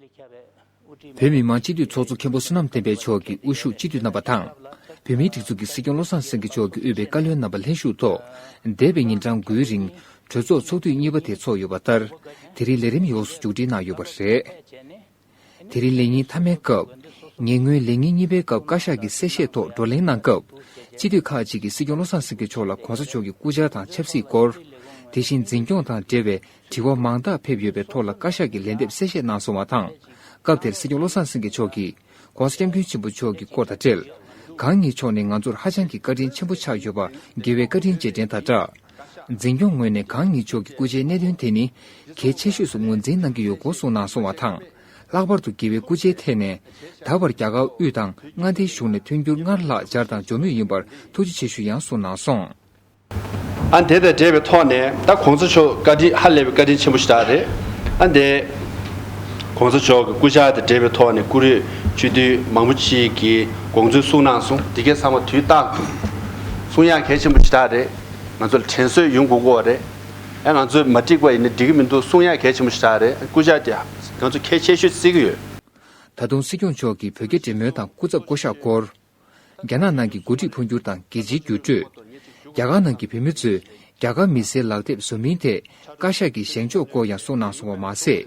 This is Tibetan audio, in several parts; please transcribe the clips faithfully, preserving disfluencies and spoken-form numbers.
བོད་མི་མང་སྤྱི་འཐུས་ཚོགས་གཙོ་མཁན་པོ་བསོད་ནམས་བསྟན་འཕེལ་མཆོག་གིས་དབུ་བཞུགས་སྤྱི་འཐུས་རྣམ་པ་དང་། བོད་མིའི་སྒྲིག་འཛུགས་ཀྱི་སྲིད་སྐྱོང་བློ་བཟང་སེང་གེ་མཆོག་གིས་དབུས་པའི་བཀའ་བློན་རྣམ་པ་ལྷན་ཞུགས་ཐོག་འདས་པའི་ཉིན་གྲངས་དགུའི་རིང་གྲོས་ཚོགས་ཚོགས་དུས་གཉིས་པ་དེ་ཚོགས་ཡོད་པ་ལྟར། དེ་རིང་ལས་རིམ་ཡོངས་སུ་མཇུག་སྒྲིལ་གནང་ཡོད་པ་རེད། དེ་རིང་ལས་ཉིན་མཐའ་མའི་སྐབས། ཉེ་སྔོན་ལས་ཉིན་གཉིས་པའི་སྐབས་བཀའ་ཤག་གི་གསལ་བཤད་ཐོག་བགྲོ་གླེང་གནང་སྐབས། སྤྱི་འཐུས་ཁག་ཅིག་གིས་སྲིད་སྐྱོང་བློ་བཟང་སེང་གེ་མཆོག་ལ་གོང་ས་མཆོག་གི་སྐུ་བཅར་དང་ཆབ་སྲིད་སྐོར། དེ་བཞིན་འཛིན་སྐྱོང་དང་འབྲེལ་བའི་དྲི་བ་མང་དག་ཕེབས་ཡོད་པའི་ཐོག་ལ་བཀའ་ཤག་གིས་ལན་འདེབས་གསལ་བཤད་གནང་སོང་བ་དང་། སྐབས་དེར་སྲིད་སྐྱོང་བློ་བཟང་སེང་གེ་མཆོག་གིས། ྋགོང་ས་ྋསྐྱབས་མགོན་ཆེན་པོ་མཆོག་གི་སྐོར་དང་འབྲེལ། གང་ཉིད་མཆོག་ནི་ང་ཚོར་ཧ་ཅང་གི་བཀའ་དྲིན་ཆེན་པོ་ཆགས་ཡོད་པ་དགེ་བའི་བཀའ་དྲིན་རྗེས་དྲན་དང་སྦྲགས། འཛིན་སྐྱོང་ངོས་ནས་གང་ཉིད་མཆོག་གི་སྐུ་ཕྱྭའི་གནད་དོན་དེ་ནི་གལ་ཆེ་ཤོས་སུ་ངོས་འཛིན་གནང་གི་ཡོད་སྐོར་གསུངས་གནང་སོང་བ་དང་། ལྷག་པར་དུ་དགེ་བའི་སྐུ་ཕྱྭའི་ཐད་ནས་ད་བར་རྒྱ་གར་དབུས་དང་མངའ་སྡེའི་གཞུང་ནས་མཐུན་འགྱུར་སྔར་ལྷག་སྦྱར་དང་འབྱོར་མུས་ཡིན་པར་ཐུགས་རྗེ་ཆེ་ཞུ་ཡང་གསུངས་གནང་སོང་། ཨ་དེ་དང་འབྲེལ་བའི་ཐོག་ནས་ད་གོང་ས་མཆོག་བཀའ་དྲིན་ཧ་ལས་པའི་བཀའ་དྲིན་ཆེན་པོ་ཞིག་རེད། ཨ་དེ་གོང་ས་མཆོག་གི་སྐུ་བཅར་དང་འབྲེལ་བའི་ཐོག་ནས་སྐུ་རིམ་སྤྱི་འཐུས་མང་པོ་ཅིག་གིས་དགོངས་ཚུལ་གསུངས་གནང་སོང་། དེ་གའི་ཚང་མ་དུས་རྟག་ཏུ་གསུང་ཡག་གལ་ཆེན་པོ་ཞིག་རེད། ང་ཚོ་ལ་དྲན་གསོས་ཡོང་དགོས་ཀྱི་རེད། ཨ་ང་ཚོས་མ་འགྲིག་པ་ཡིན་ན་འགྲིག་གི་མི་འདུག་གསུང་ཡག་གལ་ཆེན་པོ་ཞིག་རེད། སྐུ་བཅར་དེ་ང་ཚོ་གལ་ཆེ་ཤོས་བརྩི་གི་ཡོད། ད་དུང་སྲིད་སྐྱོང་མཆོག་གིས་བོད་རྒྱ་འབྲེལ་མོལ་དང་སྐུ་ཚབ་བསྐོ་གཞག་སྐོར། རྒྱ་ནག་ནང་གི་འགོ་ཁྲིད་འཕོ་འགྱུར་དང་རྒྱལ་སྤྱིའི་འགྱུར་འགྲོས། རྒྱ་གར་ནང་གི་བོད་མི་ཚོས་རྒྱ་གར་མི་སེར་ལག་དེབ་བཟོ་མིན་ཐད་བཀའ་ཤག་གི་བཞེངས་ཕྱོགས་སྐོར་ཡང་གསུངས་གནང་སོང་བ་མ་ཟད།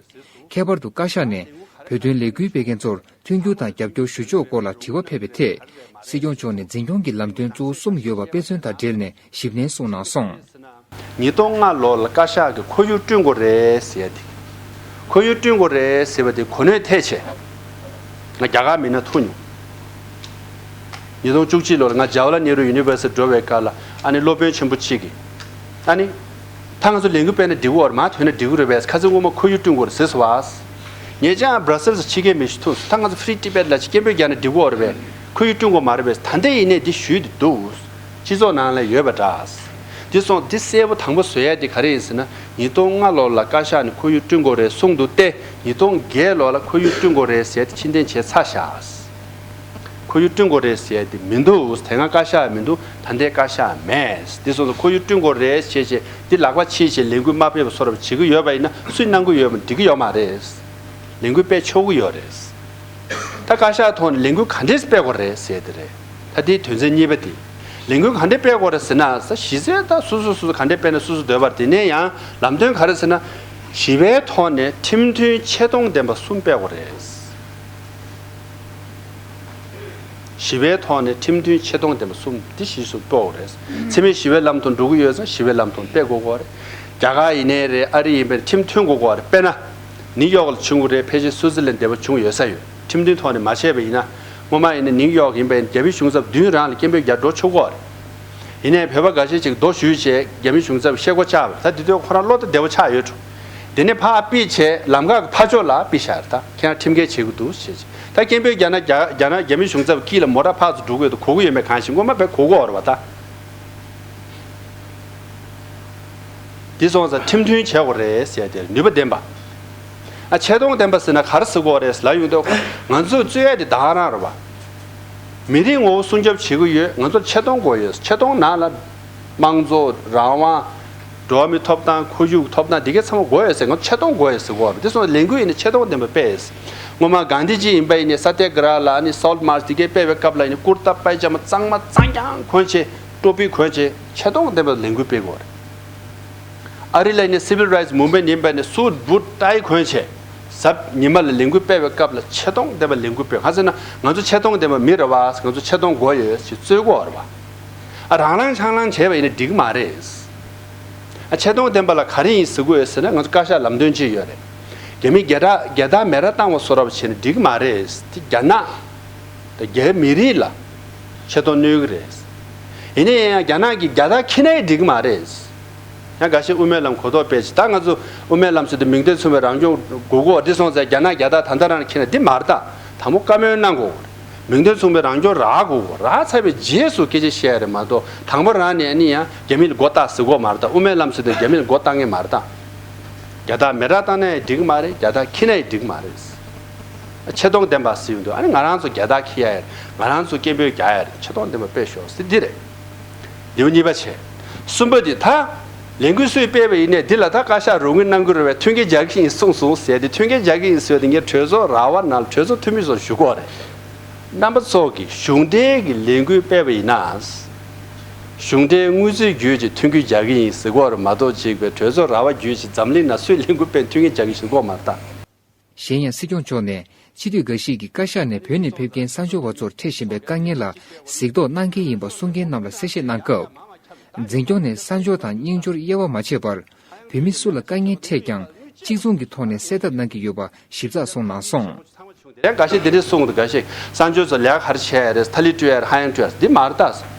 ཁྱད་པར་དུ་བཀའ་ཤག་ནས་བོད་དོན་ལས་འགུལ་སྤེལ་མཁན་ཚོར་མཐུན་འགྱུར་དང་རྒྱབ་སྐྱོར་ཞུ་ཕྱོགས་སྐོར་ལ་དྲི་བ་ཕེབས་པའི་ཐད། སྲིད་སྐྱོང་མཆོག་ནས་འཛིན་སྐྱོང་གི་ལམ་སྟོན་གཙོ་བོ་གསུམ་ཡོད་པ་དཔེ་མཚོན་དང་འབྲེལ་ནས་ཞིབ་ནན་གསུངས་གནང་སོང་། ཉིས་སྟོང་ལྔ་ལོ་ལ་བཀའ་ཤག་གིས་ཁོར་ཡུག་བསྐྲུན་དགོས་རེད་ཟེར་ཡ་དེ། ཁོར་ཡུག་བསྐྲུན་དགོས་རེད་ཟེར་བ་དེ་གོ་གནས་ཐད་ཆེ། ང་རྒྱ་གར་མི་སྣ་ཐུག་མྱོང་། ཉིས་སྟོང་བཅུ་གཅིག་ལོ་ལ་ང་ཇ་ཝ་ལ་ནེ་རུ་ཡུ་ནི་ཝར་སི་ཊི་འགྲོ་བའི་སྐབས་ལ་ཨ་ནི་སློབ་དཔོན་ཆེན་པོ་གཅིག་གིས། ཨ་ནི། ད་ང་ཚོ་ལས་འགུལ་སྤེལ་ན་འགྲིག་གི་རེད། མར་ཐོན་ན་འགྲིག་གི་རེད་པས། ཁ་སང་སྔོན་མ་ཁོར་ཡུག་བསྐྲུན་དགོས་རེད་ཟེར་སོང་བ། ངས་ཀྱང་བྷ་ར་སེལ་སི་ཕྱི་རྒྱལ་མི་ཞིག་ཐུག་ད་ང་ཚོ་ཕི་རི་ཊི་བེཊ་ལ་ཅིག་སྐད་འབོད་རྒྱག་ན་འགྲིག་གི་རེད་པས། ཁོར་ཡུག་བསྐྲུན་དགོས་མ་རེད་པས། ད་ལྟ་ཡིན་ནའི་འདི་ཞུས་ཏེ་འདུག་སྤྱི་ཚོགས་ནང་ལ་ཡོད་པ་འདྲ། འདི་སོང་འདི་གསལ་པོ་དང་པོ་བཟོ་ཡ་དེ་ག་རེ་ཡིན་ཟེར་ན། ཉིས་སྟོང་ལྔ་ལོ་ལ་བཀའ་ཤག་ནས་ཁོར་ཡུག་བསྐྲུན་དགོས་རེད་གསུངས་འདུག་སྟེ། ཉིས་སྟོང་བརྒྱད་ལོ་ལ་ཁོར་ཡུག་བསྐྲུན་དགོས་རེད་ཟེར་ཏེ་ཕྱིར་འཐེན་བྱས་ཚར་བཞག་ཁོར་ཡུག་བསྐྲུན་དགོས་རེད་ཟེར་ཏེ་མི་འདུག་དེ་སྔ་བཀའ་ཤག་མི་འདུག་ད་ལྟའི་བཀའ་ཤག་མེད། འདི་སོང་ཙང་ཁོར་ཡུག་བསྐྲུན་དགོས་རེད་ཅེས་བྱས་འདི་ལག་པ་ཕྱིས་བྱས་ལས་འགུལ་མ་སྤེལ་བ་སོགས་བྱེད་ཀྱི་ཡོད་པ་ཡིན་ན་སུས་གནང་གི་ཡོད་པ་འགྲིག་གི་ཡོད་མ་རེད། ལས་འགུལ་སྤེལ་ཆོག་གི་ཡོད་རེད། ད་བཀའ་ཤག་ཐོག་ནས་ལས་འགུལ་ག་འདྲས་སྤེལ་དགོས་རེད་ཟེར་དེ་རེད། ད་དེའི་དོན་ཚན་གཉིས་པ་དེ། ལས་འགུལ་ག་འདྲས་སྤེལ་དགོས་རེད་ཟེར་ན་ས་གཞི་རྩའི་ད་སོ་སོ་སོ་སོ་ག་འདྲས་སྤེལ་ན་སོ་སོ་འདོད་པར། དེ་ནས་ཡང་ལམ་སྟོན་ག་རེ་ཟེར་ན། ཞི་བའི་ཐོག་ནས་ཁྲིམས་མཐུན་ཆེ་མཐོང་ལྡན་པ་གསུམ་སྤེལ་དགོས་རེད། ཞི་བའི་ཐོག་ནས་ཁྲིམས་མཐུན་ཆེ་མཐོང་ལྡན་པ་གསུམ་འདི་གཞི་བཟུང་སྤེལ་དགོས་རེད། འཚེ་མེད་ཞི་བའི་ལམ་དུ་འགྲོ་གི་ཡོད་ཙང་ཞི་བའི་ལམ་དུ་སྤེལ་དགོས་ཀྱི་རེད། རྒྱ་གར་ཡིན་ནའི་རེད། ཨ་རི་ཡིན་པའི་ཁྲིམས་མཐུན་དགོས་ཀྱི་རེད། དཔེར་ན། ནིའུ་ཡོག་ལ་བྱུང་གི་རེད། ཕལ་ཆེར་སུའུ་ཙི་ལན་འདི་པ་བྱུང་ཡོད་ས་ཡོད། ཁྲིམས་མཐུན་ཐོག་ནས་མ་བྱས་པ་ཡིན་ན། སྔོན་མ་ཡིན་ན་ནིའུ་ཡོག་ཡིན་པ་ཡིན་རྒྱ་མི་གཞུང་ཚབ་མདུན་རང་ལ་སྐད་འབོད་རྒྱག་འགྲོ་ཆོག་གི་རེད། ཡིན་ནའི་བོད་པ་འགའ་ཤས་ཅིག་རྡོ་གཞུས་བྱས་རྒྱ་མི་གཞུང་ཚབ་ཤེལ་སྒོ་བཅག་པ་རེད། ད་འདི་དུས་ཁོ་རང་བློ་ད་བདེ་པོ་ཆགས་ཡོད་འགྲོ། དེ་ནས་ཕར་ཕུད་བྱས་ལམ་ཁ་གི་ཕར་ཕྱོགས་ལ་ཕུད་བཞག་རེད། ད་ཁྱེད་རང་ཁྲིམས་འགལ་བྱེད་ཀྱི་འདུག་ཟེར་བྱས། ད་སྐད་འབོད་རྒྱག་ན་རྒྱ་རྒྱ་ནག་རྒྱ་མི་གཞུང་ཚབ་དཀྱིལ་ལ་མོ་ཊ་ཕར་ཚུར་འགྲོ་དགོས་འདུག་གོ་གི་ཡོད་མེད་གང་ཤེས། སྔོན་མ་བས་གོ་གི་ཡོད་རེད་པ་ད། འདི་སོང་ཙང་ཁྲིམས་མཐུན་བྱེད་དགོས་རེད་ཟེར་ཏེ་ནུས་པ་ལྡན་པ། ཨ་ཆེ་མཐོང་ལྡན་པ་ཟེར་ན་ག་རེ་ཟེར་དགོས་རེད་ལབ་ཡོང་དུས། ང་ཚོས་རྩོད་ཡ་དེ་ད་ག་རང་རེད་པ། མི་རིགས་ངོ་བོ་སྲུང་སྐྱོབ་བྱེད་ཀྱི་ཡོད། ང་ཚོར་ཆེ་མཐོང་དགོས་ཡོད། ཆེ་མཐོང་ནང་ལ་དམངས་གཙོ་རང་དབང་། འགྲོ་བ་མིའི་ཐོབ་ཐང་། ཁོར་ཡུག་ཐོབ་ཐང་འདི་གའི་ཚང་མ་དགོས་ཡོད་ཟེར། ང་ཚོ་ཆེ་མཐོང་དགོས་ཡོད་ཟེར་དགོས་རེད། དེ་སོང་ལས་འགུལ་ཡིན་ན་ཆེ་མཐོང་ལྡན་པ་སྤེལ་ཡོད། སྔོན་མ་གྷན་དྷི་ཇི་ཡིན་པ་ཡིན་ནའི་ས་ཏྱ་གྷ་ར་ལ་ཨ་ནི་སོལཊ་མཱར་ཆི་དེ་གའི་སྤེལ་བའི་སྐབས་ལ་ཡིན་ནའི་ཀུར་ཏ་པའི་ཇ་མ་གཙང་མ་གཙང་རྐྱང་གོན་བྱས། ཀྲོ་པི་གོན་བྱས་ཆེ་མཐོང་ལྡན་པའི་ལས་འགུལ་སྤེལ་དགོས་རེད། ཨ་རི་ལ་ཡིན་ནའི་སི་ཝིལ་རའེཊ་མུབ་མེན་ཊི་ཡིན་པ་ཡིན་ནའི་སུཊ་བུཊ་ཊའི་གོན་བྱས། གཟབ་ཉི་མ་ལ་ལས་འགུལ་སྤེལ་བའི་སྐབས་ལ་ཆེ་མཐོང་ལྡན་པའི་ལས་འགུལ་སྤེལ། གང་ཟེར་ན་ང་ཚོ་ཆེ་མཐོང་ལྡན་པ་མི་རེད་པ། ང་ཚོ་ཆེ་མཐོང་དགོས་ཡོད་ཅེས་རྩོད་དགོས་རེད་པ། ཨ་རང་ལངས་ཆང་ལངས་བྱས་པ་ཡིན་ན་འགྲིག་གི་མ་རེད། ཨ་ཆེ་མཐོང་ལྡན་པ་ལ་ག་རེ་ཡིན་ཟེར་དགོས་ཡོད་ཟེར་ན། ང་ཚོ་བཀའ་ཤག་ལམ་སྟོན་ཅིག་ཡོད་རེད། རྒྱ་མི་རྒྱལ་དར་རྒྱལ་དར་མེ་ར་བཏང་བ་བཟོ་འདྲ་བྱས་ན་འགྲིག་གི་མ་རེད། དེ་རྒྱ་ནག་དང་རྒྱ་མི་རིགས་ལ་ཆེ་མཐོང་གནོད་ཀྱི་རེད། ཡིན་ན་ཡང་རྒྱ་ནག་གིས་རྒྱལ་དར་འཁྱེར་ན་ཡང་འགྲིག་གི་མ་རེད། ཡང་འགའ་ཤས་དབུ་མའི་ལམ་གོ་རྟོགས་སྤེལ་ཅིག་ད་ང་ཚོ་དབུ་མའི་ལམ་ཟེར་དུས་མིང་དོན་མཚུངས་པའི་རང་སྐྱོང་དགོས་ཀྱི་ཡོད། འདི་སོང་ཙང་རྒྱ་ནག་རྒྱལ་དར་ད་ལྟ་རང་འཁྱེར་ན་འདི་མ་རེད་ད། དང་པོ་བཀའ་མོལ་གནང་དགོས། མིང་དོན་མཚུངས་པའི་རང་སྐྱོང་རག་དགོས། རག་ཚར་བའི་རྗེས་སུ་སྐད་ཆ་བཤད་ཡ་རེད་མ་གཏོགས། དང་པོ་རང་ནས་ཨ་ནི་ཡང་རྒྱ་མི་ལ་མགོ་བཏགས་ཟེར་དགོས་མ་རེད་ད། དབུ་མའི་ལམ་ཟེར་དུས་རྒྱ་མི་ལ་མགོ་བཏགས་མཁན་མ་རེད་ད། རྒྱལ་དར་མེ་ར་བཏང་ན་ཡང་འགྲིག་གི་མ་རེད། རྒྱལ་དར་འཁྱེར་ན་ཡང་འགྲིག་གི་མ་རེད། ཆེ་མཐོང་ལྡན་པ་ཟེར་ཡོང་དུས་ཨ་ནི་ང་རང་ཚོ་རྒྱལ་དར་འཁྱེར་ཡ་ཡོད་རེད། ང་རང་ཚོ་སྐད་འབོད་རྒྱག་ཡ་རེད། ཆེ་མཐོང་ལྡན་པ་དཔེ་ཤོག་ཟེར་འདི་རེད། འདི་པ་གཉིས་པ་བྱས། གསུམ་པ་འདི་ད། ལས་འགུལ་སུས་སྤེལ་བ་ཡིན་ནའི་འདི་ལ་ད་བཀའ་ཤག་རོགས་དངུལ་གནང་གི་རེད་པས། མཐུན་རྐྱེན་སྦྱར་གྱི་ཡིན་གསུངས་སོང་ཟེར་ཏེ། མཐུན་རྐྱེན་སྦྱར་གྱི་ཡིན་ཟེར་ཏེ་ངས་གྲོས་ཚོགས་ར་བ་ནང་ལ་གྲོས་ཚོགས་འཐུས་མི་ཚོར་ཞུ་གི་ཡོད་རེད། རྣམ་པ་ཚོ་གིས་གཞུང་འབྲེལ་གྱི་ལས་འགུལ་སྤེལ་བ་ཡིན་ན། གཞུང་འབྲེལ་དངུལ་རྩིས་བརྒྱུད་ཀྱི་མཐུན་རྐྱེན་སྦྱར་གྱི་ཡིན་ཟེར་གྱི་ཡོད་རེད་མ་གཏོགས། གཅིག་པའི་གྲོས་ཚོགས་ར་བ་བརྒྱུད་ཀྱི་འཛམ་གླིང་ནང་སུས་ལས་འགུལ་སྤེལ་མཐུན་རྐྱེན་སྦྱར་གྱི་ཡིན་ཟེར་གྱི་ཡོད་མ་རེད་ད། གཞན་ཡང་སྲིད་སྐྱོང་མཆོག་ནས་སྤྱི་འཐུས་འགའ་ཞིག་གིས་བཀའ་ཤག་ནས་བོད་ནས་ཕེབས་མཁན་གསར་འབྱོར་བ་ཚོར་འཕྲད་བཞིན་པའི་དཀའ་ངལ་ལ་གཟིགས་རྟོག་གནང་གལ་ཡིན་པ་གསུང་མཁན་རྣམས་ལ་གསལ་བཤད་གནང་སྐབས། འཛིན་སྐྱོང་ནས་གསར་འབྱོར་དང་རྙིང་འབྱོར་དབྱེ་བ་མ་ཕྱེ་བར། བོད་མི་སུ་ལ་དཀའ་ངལ་འཕྲད་ཀྱང་གཅིག་མཚུངས་ཀྱི་ཐོག་ནས་སེལ་ཐབས་གནང་གི་ཡོད་པ་ཞིབ་ཚགས་གསུངས་གནང་སོང་། ཡང་འགའ་ཞིག་འདི་འདྲས་གསུངས་འདུག་འགའ་ཞིག་གསར་འབྱོར་ཚོ་ལས་ཀ་ག་རེ་བྱས་ཡ་རེད། ཐ་ལི་སྤྲོད་ཡ་རེད། ཧ་ཡང་སྤྲོད་ཡ་རེད། འདི་མ་རེད་ད།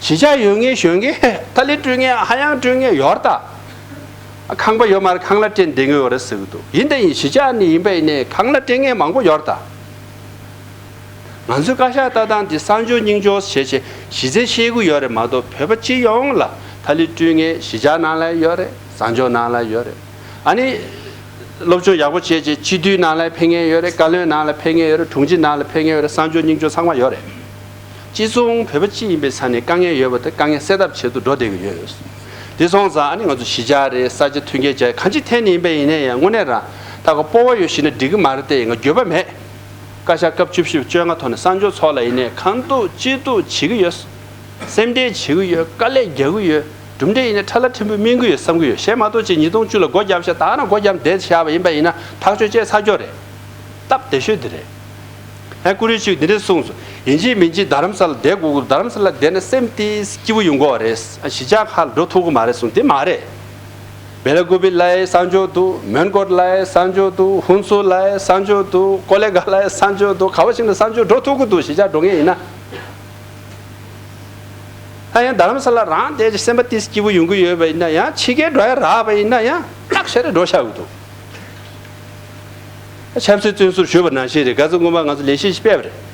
གཞིས་ཆགས་ཡོད་མཁན་ཞོན་མཁན་ཐ་ལི་སྤྲོད་མཁན་ཧ་ཡང་སྤྲོད་མཁན་ཡོད་རེད་ད། ཁང་པ་ཡོད་མ་རེད། ཁང་གླ་སྤྲད་བསྡད་མཁན་ཡོད་རེད་ཟེར་གི་འདུག་ཡིན་དང་ཡིན། གཞིས་ཆགས་ནས་ཡིན་པ་ཡིན་ནའི་ཁང་གླ་སྤྲད་མཁན་མང་པོ་ཡོད་རེད་ད། ང་ཚོའི་བཀའ་ཤག་ལྟ་སྟངས་འདི་གསར་འབྱོར་རྙིང་འབྱོར་བྱས་བྱས་གཞི་རྩའི་ཤེས་ཀྱི་ཡོད་རེད་མ་གཏོགས། བོད་པ་སྤྱི་ཡོངས་ལ་ཐ་ལི་སྤྲོད་མཁན་གཞིས་ཆགས་ནང་ལ་ཡོད་རེད། གསར་འབྱོར་ནང་ལ་ཡོད་རེད། ཨ་ནི། སློབ་སྦྱོང་ཡག་པོ་བྱས་རྗེས་སྤྱི་འཐུས་ནང་ལ་ཕེབས་མཁན་ཡོད་རེད། བཀའ་བློན་ནང་ལ་ཕེབས་མཁན་ཡོད་རེད། དྲུང་ཆེ་ནང་ལ་ཕེབས་མཁན་ཡོད་རེད། གསར་འབྱོར་རྙིང་འབྱོར་ཚང་མ་ཡོད་རེད། གཅིག་མཚུངས་བོད་པ་གཅིག་ཡིན་པའི་ཆ་ནས་དཀའ་ངལ་ཡོད་པ་དེ་དཀའ་ངལ་སེལ་ཐབས་ཆེད་དུ་འགྲོ་བསྡད་ཀྱི་ཡོད། དེ་སོང་ཙང་ཨ་ནི་ང་ཚོ་གཞིས་ཆགས་རེད། ས་ཆ་མཐུན་རྐྱེན་བྱས་གང་ཅི་ཐད་ནས་ཡིན་པ་ཡིན་ནའི་ཡང་དངོས་གནས་རང་ད་ག་སྤོབས་པ་ཡོད་བཞིན་ན་འགྲིག་གི་མ་རེད་དེ། ང་འགྱོད་པ་མེད། བཀའ་ཤག་སྐབས་བཅུ་བཞི་བཅོ་ལྔ་ཐོག་ནས་གསར་འབྱོར་ཚོགས་ལ་ཡིན་ནའི་གང་ཐུབ་ཅི་ཐུབ་བྱེད་ཀྱི་ཡོད། སེམས་ཁྲལ་བྱེད་ཀྱི་ཡོད། དཀའ་ལས་རྒྱག་གི་ཡོད། གྲུབ་འབྲས་ཡིན་ན་ཁྲ་ལ་ཕྲན་བུ་སྨིན་གྱི་ཡོད་བསམ་གྱི་ཡོད། གཞན་མ་གཏོགས་ཅིག་ཉིས་སྟོང་བཅུ་ལ་སྒོ་བརྒྱབ་ཤག་ད་ནང་སྒོ་བརྒྱབ་བསྡད་བཞག་པ་ཡིན་པ་ཡིན་ན་ཐག་གཅོད་བྱས་ཚར་ཆོག་རེད། སྟབས་བདེ་ཤོས་དེ་རེད། ཨ་ཀུ་རེ་ཅིག་འདི་འདྲས་གསུངས་སོང་། ཡིན་གཅིག་མིན་གཅིག་རྡ་རམ་ས་ལ་བསྡད་དགོས་ཀྱི་འདུག་རྡ་རམ་ས་ལ་བསྡད་ན་སེམས་ཏིས་སྐྱིད་པོ་ཡོང་གི་རེད། ཨ་གཞིས་ཆགས་ཁག་ལ་འགྲོ་ཐུབ་ཀྱི་མ་རེད་གསུངས། དེ་མ་རེད། བེ་ལ་ཀུ་པི་ལ་ཡང་གསར་འབྱོར་འདུག་མོན་གྷོ་ལ་ཡང་གསར་འབྱོར་འདུག་ཧུན་སུར་ལ་ཡང་གསར་འབྱོར་འདུག་ཀོ་ལེ་གྷལ་ལ་ཡང་གསར་འབྱོར་འདུག་ག་བ་ཞིག་ལ་གསར་འབྱོར་འགྲོ་ཐུབ་ཀྱི་འདུག་གཞིས་ཆགས་འགྲོ་མཁན་ཡིན་ན། ད་ཡང་རྡ་རམ་ས་ལ་རང་བསྡད་ཀྱི་སེམས་པ་ཏིས་སྐྱིད་པོ་ཡོང་གི་ཡོད་པ་ཡིན་ན། ཡང་ཕྱི་རྒྱལ་འགྲོ་ཡ་རག་པ་ཡིན་ན་ཡང་སྟག་ཤར་རེ་འགྲོ་བཞག་གི་འདུག་ཆབ་སྲིད་བཙོན་ཟུར་ཞུས་པ་ནང་བཞིན་རེད། ག་ཚོད་སྔོན་མ་ང་ཚོ་ལས་གཞི་ཞིག་སྤེལ་བ་རེད།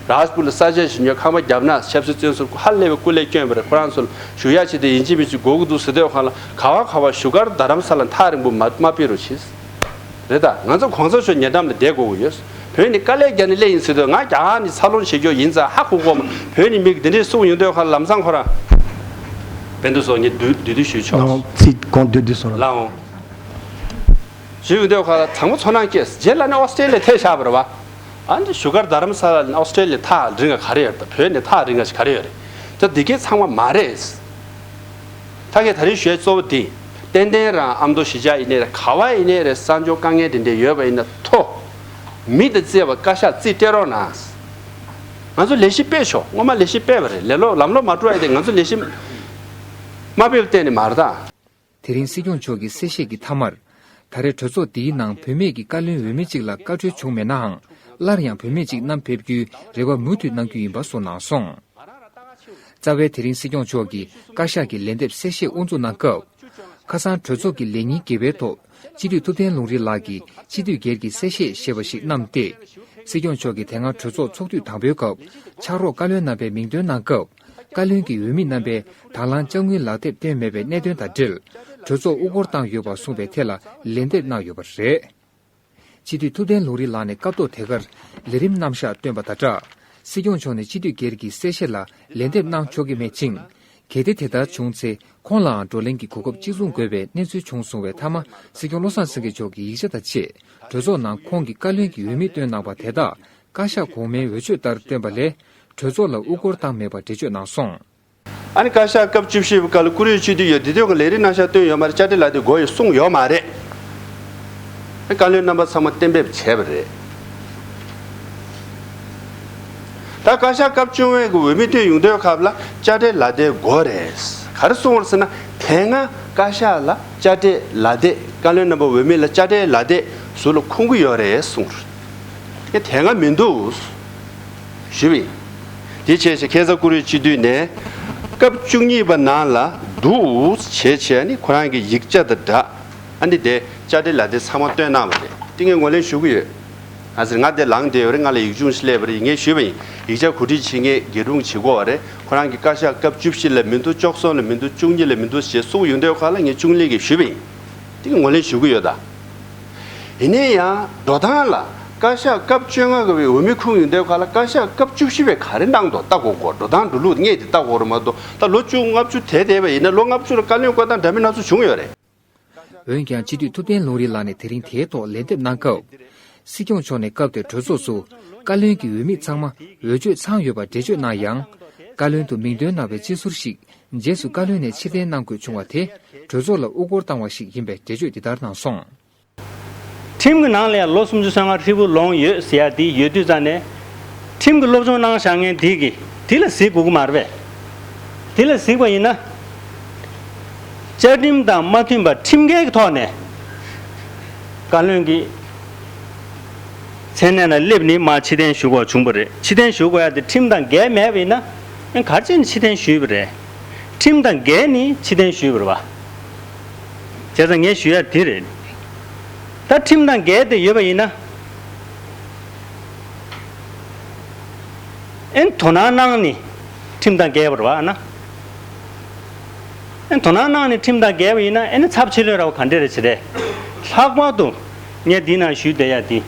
རཱཇ་པུར་ལ་ས་ཆ་ཞིག་ཉོས། ཁང་པ་བརྒྱབ་ན་ཆབ་སྲིད་བཙོན་ཟུར་ཧ་ལས་པའི་སྐུ་ལས་བསྐྱོན་པ་རེད། ཁོ་རང་ཚོ་ལ་བཞུགས་ཡ་ཆེད་དུ་ཡིན་གཅིག་མིན་གཅིག་དགོས་ཀྱི་འདུག་ཟེར་དུས་སྒང་ལ་ག་བ་ག་བ་བཞུགས་སྒར་རྡ་རམ་ས་ལ་མཐའ་རིང་པོ་མ་མ་སྤེལ་རོགས་བྱེད། རེད་ད། ང་ཚོ་གོང་ས་མཆོག་ཉེ་འགྲམ་ལ་བསྡད་དགོས་ཀྱི་ཡོད། བོད་ནི་དཀའ་ལས་རྒྱག་ནས་སླེབས་ཡིན་ཟེར་དུས་ང་རྒྱ་གར་ནས་འཚར་ལོངས་བྱེད་རྒྱུ་ཡིན་ཙང་ཧ་གོ་གོ་མ། བོད་ནས་མི་འདི་འདྲས་གསུངས་ཡོང་དུས་སྒང་ལ་ལམ་སང་ཁོ་རང་བན་དུ་སོགས་ངས་བསྡུས་བསྡུས་བསྡུས་ཞུས་ཆོག་ལའང་ཚིག་གོང་བསྡུས་བསྡུས་སོང་ར། ལའང་། ཞུས་ཡོང་དུས་སྒང་ལ་དྲང་པོ་ཚོར་སྣང་སྐྱེས། རྗེས་ལ་ནི་ཨོ་སི་ཀྲེ་ལི་ཡ་ཐད་བཞག་པ་རེད་བ། ཨ་ནི་བཞུགས་སྒར་རྡ་རམ་ས་ལ་ནས་ཨོ་སི་ཀྲེ་ལི་ཡ་ཐག་རིང་ག་ག་རེ་ཡོད་རེད། ད་བོད་ནས་ཐག་རིང་ག་ཞིག་ག་རེ་ཡོད་རེད། ད་འདི་གའི་ཚང་མ་མ་རེད། ད་ངས་ད་རེས་ཞུ་ཡ་གཙོ་བོ་འདི། ཏན་ཏན་རང་ཨ་མདོ་གཞིས་ཆགས་ཡིན་ནའི་རེད། ག་བ་ཡིན་ནའི་རེད། གསར་འབྱོར་དཀའ་ངལ་དེ་འདྲ་ཡོད་པ་ཡིན་ན་ཐོ། མི་དང་བརྩེ་བ་བཀའ་ཤག་རྩིས་སྤྲད་རོགས་གནང་། ང་ཚོ་ལས་གཞི་སྤེལ་ཆོག་སྔོན་མ་ལས་གཞི་སྤེལ་བ་རེད། ལས་ལོག་ལམ་ལོག་མ་འགྲོ་ཡ་དེ་ང་ཚོ་ལས་གཞི་མ་སྤེལ་བ་གཏན་ནས་མ་རེད་ད། དེ་རིང་སྲིད་སྐྱོང་མཆོག་གི་གསལ་བཤད་ཀྱི་མཐའ་མར། ད་རེས་གྲོས་ཚོགས་འདིའི་ནང་བུད་མེད་ཀྱི་བཀའ་བློན་འོས་མི་གཅིག་ལ་བཀའ་འཁྲོལ་བྱུང་མེད་ནའང་། སླར་ཡང་བུད་མེད་གཅིག་བསྣམས་ཕེབས་རྒྱུའི་རེ་བ་མུ་མཐུད་གནང་རྒྱུ་ཡིན་པ་གསུངས་གནང་སོང་། རྩ་བའི་དེ་རིང་སྲིད་སྐྱོང་མཆོག་གིས་བཀའ་ཤག་གི་ལན་འདེབས་གསལ་བཤད་དབུ་འཛུགས་གནང་སྐབས། ཁ་སང་གྲོས་ཚོགས་ཀྱི་ལས་ཉིན་བརྒྱད་པའི་ཐོག་སྤྱི་འཐུས་ཐུབ་བསྟན་ལུང་རིགས་ལགས་ཀྱིས་སྤྱི་འཐུས་སྒེར་གྱི་གསལ་བཤད་ཞེས་པ་ཞིག་བསྣམས་ཏེ། སྲིད་སྐྱོང་མཆོག་གིས་དེ་སྔ་གྲོས་ཚོགས་ཚོགས་དུས་དང་པོའི་སྐབས་ཕྱག་རོགས་བཀའ་བློན་རྣམ་པའི་མིང་འདོན་གནང་སྐབས། བཀའ་བློན་གྱི་འོས་མི་རྣམ་པས་དང་བླངས་དཔྱ་དངུལ་ལག་དེབ་བཏོན་མེད་པའི་གནད་དོན་དང་འབྲེལ། གྲོས་ཚོགས་དབུ་སྐོར་བཏང་ཡོད་པར་གསུངས་པའི་ཐད་ལ་ལན་འདེབས་གནང་ཡོད་པ་རེད། སྤྱི་འཐུས་ཐུབ་བསྟན་ལུང་རིགས་ལགས་ནས་སྐབས་ཐོག་དེ་གར་ལས་རིམ་རྣམ་གཞག་བཏོན་པ་དང་སྦྲགས། སྲིད་སྐྱོང་མཆོག་ནས་སྤྱི་འཐུས་སྒེར་གྱི་གསལ་བཤད་ལ་ལན་འདེབས་གནང་ཆོག་གི་མེད་ཅིང་། གལ་ཏེ་དེ་ལྟར་བྱུང་ཚེ་ཁོང་ལའང་བགྲོ་གླེང་གི་གོ་སྐབས་གཅིག་མཚུངས་དགོས་པའི་གནས་ཚུལ་བྱུང་སོང་བའི་མཐའ་མ། སྲིད་སྐྱོང་བློ་བཟང་སེང་གེ་མཆོག་གིས་ཡིག་ཆ་དང་བཅས་གྲོས་ཚོགས་ནང་ཁོང་གི་བཀའ་བློན་གྱི་འོས་མི་བཏོན་གནང་བ་དེ་དག་བཀའ་ཤག་གོང་མའི་འོས་ཆོས་ལྟར་བཏོན་པ་ལས། གྲོས་ཚོགས་ལ་དབུ་སྐོར་བཏང་མེད་པ་འགྲེལ་བརྗོད་གནང་སོང་། ཨ་ནི་བཀའ་ཤག་སྐབས་བཅུ་བཞི་པའི་སྐབས་ལ་བཀུར་འོས་སྤྱི་འཐུས་ཡོད། དེ་དུས་ཀྱང་ལས་རིམ་རྣམ་གཞག་བཏོན་ཡོད་མ་རེད། དཔྱ་ཁྲལ་ལག་དེབ་དགོས་ཡོད་གསུངས་ཡོད་མ་རེད། བཀའ་བློན་རྣམ་པ་ཚང་མ་གཏན་འབེབས་བྱས་པ་རེད། ད་བཀའ་ཤག་སྐབས་བཅོ་ལྔའི་འོས་མི་བཏོན་ཡོང་དུས་སྐབས་ལ་དཔྱ་ཁྲལ་ལག་དེབ་དགོས་རེད། ག་རེ་གསུངས་པ་རེད་ཟེར་ན། དེ་སྔ་བཀའ་ཤག་ལ་དཔྱ་ཁྲལ་ལག་དེབ། བཀའ་བློན་རྣམ་པ་འོས་མི་ལ་དཔྱ་ཁྲལ་ལག་དེབ་ཟུར་ལ་ཁུངས་ཀྱི་ཡོད་རེད་གསུངས། དེ་སྔ་མི་འདུག་ཞུས་པ་ཡིན། དེ་བྱས་བྱས་ཁ་སང་བཀུར་འོས་སྤྱི་འཐུས་ནས་སྐབས་བཅུ་གཉིས་པ་ནང་ལ་འདུག་བྱས་བྱས། ཨ་ནི་ཁོ་རང་གི་ཡིག་ཆ་དང་སྦྲགས། ཨ་ནི་དེ་དཔྱ་ཁྲལ་ལག་དེབ་ཚང་མ་བཏོན་གནང་བ་རེད། དེ་ངས་ངོས་ལེན་ཞུ་གི་ཡོད། ང་ཟེར་ང་དེ་ལངས་བསྡད་ཡོད་རེད། ང་ལ་ཡིག་ཆུང་ཞིག་སླེབས་པ་རེད། ངས་ཞུས་པ་ཡིན། ཡིག་ཆ་གོ་སྒྲིག་བྱེད་མཁན་དགེ་སྒྲུང་བྱེད་དགོས་པ་རེད། ཁོ་རང་གིས་བཀའ་ཤག་སྐབས་བཅུ་བཞི་ལ་མི་འདུག་བཅུ་གསུམ་ལ་མི་འདུག་བཅུ་གཉིས་ལ་མི་འདུག་ཞེས་གསུངས་ཡོང་དུས་སྐབས་ལ་ངས་བཅུ་གཉིས་ཀྱི་ཞུས་པ་ཡིན། དེ་གི་ངོས་ལེན་ཞུ་གི་ཡོད་ད། ཡིན་ནའི་ཡང་འགྲོ་སྟངས་ལ་ བཀའ་ཤག་སྐབས་བཅོ་ལྔ་གི་འོས་མི་ཁོངས་ཡིན་དུས་ག་ལ་བཀའ་ཤག་སྐབས་བཅུ་བཞི་པས་ག་རེ་གནང་འདུག་ལྟ་དགོས་གོ། འགྲོ་སྟངས་འགྲོ་ལུགས་དངོས་དེ་ལྟ་དགོས་རེད་མ་གཏོགས། ད་ལོ་བཅུ་ལྔ་བཅུ་དེ་བསྡད་པ་ཡིན་ན་ལོ་ལྔ་བཅུ་ལ་བཀའ་བློན་བསྐོ་སྟངས་འདྲ་མིན་སྣ་ཚོགས་བྱུང་ཡོད་རེད། འོན་ཀྱང་སྤྱི་འཐུས་ཐུབ་བསྟན་ལུང་རིགས་ལགས་ནས་དེ་རིང་དེའི་ཐོག་ལན་འདེབས་གནང་སྐབས། སྲིད་སྐྱོང་མཆོག་ནས་སྐབས་དེར་གྲོས་ཚོགས་སུ་བཀའ་བློན་གྱི་འོས་མི་ཚང་མ་འོས་ཆོས་ཚང་ཡོད་པ་འགྲེལ་བརྗོད་གནང་ཡང་། བཀའ་བློན་དུ་མིང་འདོན་གནང་བའི་སྤྱི་ཟུར་ཞིག་རྗེས་སུ་བཀའ་བློན་ནས་ཕྱིར་འཐེན་གནང་དགོས་བྱུང་བ་དེ་གྲོས་ཚོགས་ལ་དབུ་སྐོར་བཏང་བ་ཞིག་ཡིན་པའི་འགྲེལ་བརྗོད་འདི་ལྟར་གནང་སོང་། ཁྲིམས་ཀྱི་ནང་ལ་ཡང་ལོ་སུམ་ཅུ་སོ་ལྔ་ཧྲིལ་པོ་ལོངས་ཡོད་ཟེར་ཡ་དེ་ཡོད་དུས་ཙང་ནས། ཁྲིམས་ཀྱི་སློབ་སྦྱོང་གནང་བཞག་མཁན་དེ་གིས་དེ་ལ་གཟིགས་དགོས་ཀྱི་མ་རེད་པས། དེ་ལ་གཟིགས་པ་ཡིན་ན། བཅའ་ཁྲིམས་དང་མ་མཐུན་པར་ཁྲིམས་འགལ་གྱི་ཐོག་ནས་བཀའ་བློན་གྱི་མཚན་གནས་ལ་སླེབས་ནས་མར་ཕྱིར་འཐེན་ཞུ་དགོས་བྱུང་བ་རེད། ཕྱིར་འཐེན་ཞུ་དགོས་ཡ་དེ་ཁྲིམས་དང་འགལ་མེད་པ་ཡིན་ན། ཨེ་ག་རེ་བྱས་ནས་ཕྱིར་འཐེན་ཞུས་པ་རེད། ཁྲིམས་དང་འགལ་ནས་ཕྱིར་འཐེན་ཞུས་པ་རེད་པ། བྱས་ཙང་ངས་ཞུ་ཡ་དེ་རེད། ད་ཁྲིམས་དང་འགལ་ཏེ་ཡོད་པ་ཡིན་ན། ཨེ་དོ་སྣང་གནང་ནས་ཁྲིམས་དང་འགལ་བ་རེད་པ་ཨ་ན། ཨེ་དོ་སྣང་གནང་ནས་ཁྲིམས་དང་འགལ་བ་ཡིན་ན་ཨེ་ནི་ཚབས་ཆེ་ལོས་ར་བ་ག་འདྲས་རེད་བྱེད་རེད། ལྷག་པར་དུ་ངས་འདི་ནང་ཞུས་བསྡད་ཡ་འདི།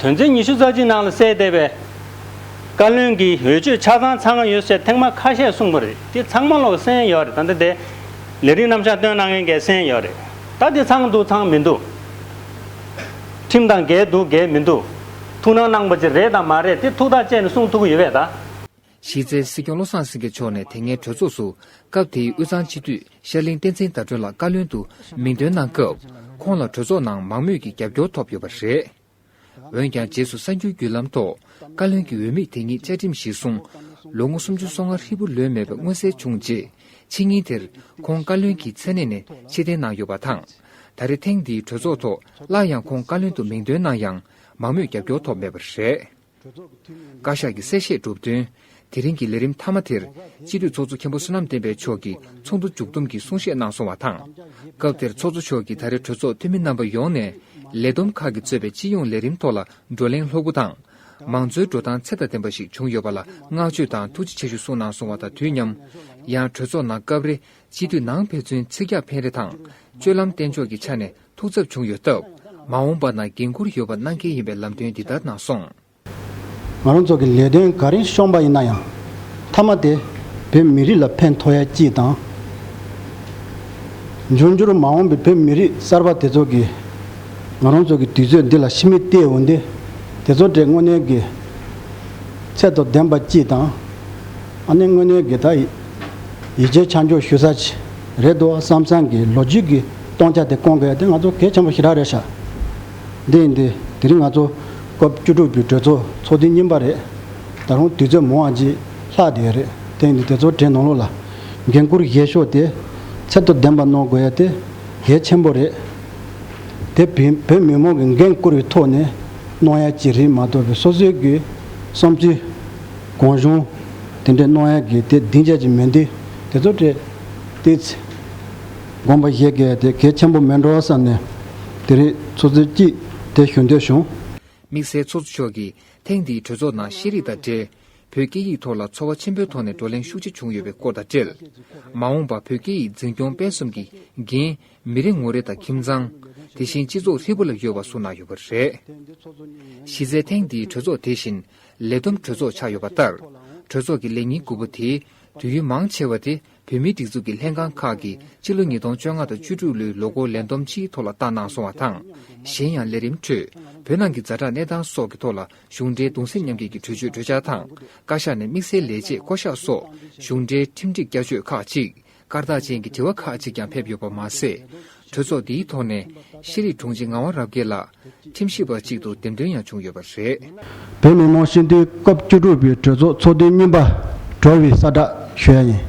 དོན་ཚན་ཉི་ཤུ་རྩ་གཅིག་ནང་ལ་གསལ་བསྡད་པའི། བཀའ་བློན་གྱི་འོས་ཆོས་ཆ་ཚང་ཚང་ཡོད་ཟེར་ཐེངས་མ་ཁ་ཤས་གསུངས་པ་རེད། དེ་ཚང་མ་ལོག་གསན་ཡོད་རེད། ད་ལྟ་དེ་ལས་རིམ་རྣམ་གཞག་བཏོན་གནང་མཁན་གྱིས་གསན་ཡོད་རེད། ད་དེ་ཚང་འདུག་ཚང་མི་འདུག་ཁྲིམས་དང་འགལ་འདུག་འགལ་མི་འདུག་ཐུགས་སྣང་གནང་པ་ཅིག་རེད་དང་མ་རེད་དེ་ཐུགས་ཐག་བཅད་ནས་གསུང་ཐུབ་ཀྱི་ཡོད་པས་ད། གཞི་རྩའི་སྲིད་སྐྱོང་བློ་བཟང་སེང་གེ་མཆོག་ནས་དེ་སྔའི་གྲོས་ཚོགས་སུ་སྐབས་དེའི་དབུས་གཙང་སྤྱི་འཐུས་ཤར་གླིང་བསྟན་འཛིན་ཟླ་སྒྲོན་ལགས་བཀའ་བློན་དུ་མིང་འདོན་གནང་སྐབས་ཁོང་ལ་གྲོས་ཚོགས་ནང་མང་མོས་ཀྱི་རྒྱབ་སྐྱོར་ཐོབ་ཡོད་པ་རེད། འོན་ཀྱང་རྗེས་སུ་གསར་འགྱུར་བརྒྱུད་ལམ་ཐོག་བཀའ་བློན་གྱི་འོས་མི་དེ་ཉིད་བཅའ་ཁྲིམས་གཞིར་བཟུང་ལོ་ངོ་སུམ་ཅུ་སོ་ལྔ་ཧྲིལ་པོ་ལོན་མེད་པ་མངོན་གསལ་བྱུང་རྗེས། ཕྱི་ཉིན་དེར་ཁོང་བཀའ་བློན་གྱི་མཚན་གནས་ནས་ཕྱིར་འཐེན་གནང་ཡོད་པ་དང་། ད་རེས་ཐེངས་འདིའི་གྲོས་ཚོགས་ཐོག་སླར་ཡང་ཁོང་བཀའ་བློན་དུ་མིང་འདོན་གནང་ཡང་མང་མོས་རྒྱབ་སྐྱོར་ཐོབ་མེད་པ་རེད། བཀའ་ཤག་གི་གསལ་བཤད་གྲུབ་དོན། དེ་རིང་གི་ལས་རིམ་མཐའ་མ་དེར་སྤྱི་འཐུས་ཚོགས་གཙོ་མཁན་པོ་བསོད་ནམས་བསྟན་འཕེལ་མཆོག་གིས་ཚོགས་འདུ་མཇུག་བསྡོམས་ཀྱི་གསུང་བཤད་གནང་སོང་བ་དང་། སྐབས་དེར་ཚོགས་གཙོ་མཆོག་གིས་ད་རེས་གྲོས་ཚོགས་འཐུས་མི་རྣམ་པ་ཡོངས་ནས་ལས་བསྡོམས་ཁག་གིས་གཙོས་པའི་སྤྱི་ཡོངས་ལས་རིམ་ཐོག་ལ་བགྲོ་གླེང་ལྷུག་པོ་དང་། མང་གཙོའི་འགྲོ་སྟངས་ཚད་དང་ལྡན་པ་ཞིག་བྱུང་ཡོད་པ་ལ་བསྔགས་བརྗོད་དང་ཐུགས་རྗེ་ཆེ་ཞུ་གསུངས་གནང་སོང་བ་དང་དུས་མཉམ། ཡང་གྲོས་ཚོགས་ནང་སྐབས་རེ་སྤྱི་འཐུས་ནང་ཕན་ཚུན་ཚིག་རྒྱག་ཕན་རེ་དང་། སྤྱོད་ལམ་བསྟན་ཕྱོགས་ཀྱི་ཆ་ནས་ཐུགས་འཚབ་བྱུང་ཡོད་སྟབས། མ་འོངས་པ་ན་འགན་འཁུར་ཡོད་པ་གནང་གལ་ཡིན་པའི་ལམ་སྟོན་འདི་ལྟར་གནང་སོང་། ང་རང་ཚོ་གི་ལས་དོན་ག་རེ་བཤོམས་པ་ཡིན་ན་ཡང་། མཐའ་མ་དེ་བོད་མི་རིགས་ལ་ཕན་ཐོགས་ཡ་གཅིག་དང་། འབྱུང་འགྱུར་མ་འོངས་པའི་བོད་མི་རིགས་གསར་པ་དེ་ཚོ་གི་ང་རང་ཚོ་གི་དུས་ཚོད་འདི་ལ་ཕྱི་མིག་བལྟས་འོང་དུས། དེ་ཚོ་གྲས་དངོས་གནས་ཀྱི་ཚད་དང་ལྡན་པ་གཅིག་དང་། ཨ་ནི་དངོས་གནས་ཀྱི་ད་ཡིད་ཆེས་ཆ་འཇོག་ཞུ་ས་ཅིག་རེད་འདུག་བསམ་བསམ་གྱི་ལོ་རྒྱུས་ཀྱི་སྟོང་ཆ་དེ་སྐོང་དགོས་ཡ་དེ་ང་ཚོ་གལ་ཆེན་པོ་ཞེ་དྲག་རེད་ཤག་འདི་ཡིན་དུས་དེ་རིང་ང་ཚོ་སྐབས་བཅུ་དྲུག་པའི་གྲོས་ཚོགས་ཚོགས་དུས་གཉིས་པ་རེད། ད་རུང་དུས་ཚོད་མང་བ་ཅིག་ལྷག་བསྡད་ཡོད་རེད། དེ་ཡིན་དུས་དེ་ཚོ་གྲས་ནང་ལོགས་ལ་འགན་འཁུར་བཞེས་ཕྱོགས་དེ་ཚད་དང་ལྡན་པ་གནང་དགོས་ཡ་དེ་གལ་ཆེན་པོ་རེད། དེ་བོད་བོད་མི་མང་གི་འགན་བསྐུར་བའི་ཐོག་ནས་གནང་ཡ་ཅིག་རེད་མ་གཏོགས་པའི་སོ་སོའི་གི་བསམ་ཚུལ་གང་བྱུང་དེ་འདྲ་གནང་ཡ་གི་དེ་སྡིངས་ཆ་ཅིག་མིན་དུས་དེ་ཚོ་གྲས་ཏོག་ཙམ་དགོངས་པ་བཞེས་དགོས་ཡ་དེ་གལ་ཆེན་པོ་མེད་འགྲོ་བསམ་ནས་དེ་རིང་ཚོགས་གཙོ་གཅིག་དེ་ཞུ་འདོད་བྱུང་། དམིགས་བསལ་ཚོགས་གཙོ་མཆོག་གིས་ཐེངས་འདིའི་གྲོས་ཚོགས་ནང་ཤེས་རིག་དང་འབྲེལ། བོད་སྐད་ཡིག་ཐོག་ལ་ཚོར་བ་ཆེན་པོའི་ཐོག་ནས་བགྲོ་གླེང་ཤུགས་ཆེ་བྱུང་ཡོད་པའི་སྐོར་དང་འབྲེལ། མ་འོངས་པར་བོད་སྐད་ཡིག་འཛིན་སྐྱོང་སྤེལ་གསུམ་གྱི་འགན་མི་རེ་ངོ་རེ་དང་ཁྱིམ་ཚང་། དེ་བཞིན་སྤྱི་ཚོགས་ཧྲིལ་པོ་ལ་ཡོད་པ་གསུངས་གནང་ཡོད་པ་རེད། གཞི་རྩའི་ཐེངས་འདིའི་གྲོས་ཚོགས་དེ་བཞིན་ལས་བསྡོམས་གྲོས་ཚོགས་ཆགས་ཡོད་པ་ལྟར། གྲོས་ཚོགས་ཀྱི་ལས་ཉིན་དགུ་པོ་དེའི་དུས་ཡུན་མང་ཆེ་བ་དེ། བོད་མིའི་སྒྲིག་འཛུགས་ཀྱི་ལྷན་ཁང་ཁག་གིས་ཕྱི་ལོ་ཉིས་སྟོང་བཅོ་ལྔ་དང་བཅུ་དྲུག་ལོའི་ལོ་འཁོར་ལས་བསྡོམས་སྤྱིའི་ཐོག་ལ་བཏང་གནང་སོང་བ་དང་། གཞན་ཡང་ལས་རིམ་ཁྲོད་བོད་ནང་གི་ཛ་དྲག་གནས་སྟངས་སོགས་ཀྱི་ཐོག་ལ་གཞུང་འབྲེལ་གདུང་སེམས་མཉམ་སྐྱེད་ཀྱི་གྲོས་ཆོད་གྲོས་འཆར་དང་། བཀའ་ཤག་ནས་དམིགས་བསལ་ལས་བྱེད་བསྐོ་གཞག་སོགས་གཞུང་འབྲེལ་ཁྲིམས་སྒྲིག་བསྐྱར་བཅོས་ཁག་ཅིག་སྐར་རྟགས་ཅན་གྱི་དྲི་བ་ཁག་ཅིག་ཀྱང་ཕེབས་ཡོད་པ་མ་ཟད། གྲོས་ཚོགས་འདིའི་ཐོག་ནས་ཤེས་རིག་དྲུང་ཆེ་ངག་དབང་རབ་རྒྱས་ལགས་ཁྲིམས་ཞིབ་པ་གཅིག་ཏུ་འདེམས་ཐོན་ཡང་བྱུང་ཡོད་པ་རེད། བོད་མི་མང་སྤྱི་འཐུས་སྐབས་བཅུ་དྲུག་པའི་གྲོས་ཚོགས་ཚོགས་དུས་གཉིས་པ་གྲོལ་བའི་གསལ་བསྒྲགས་ཞུ་ཡ་ཡིན།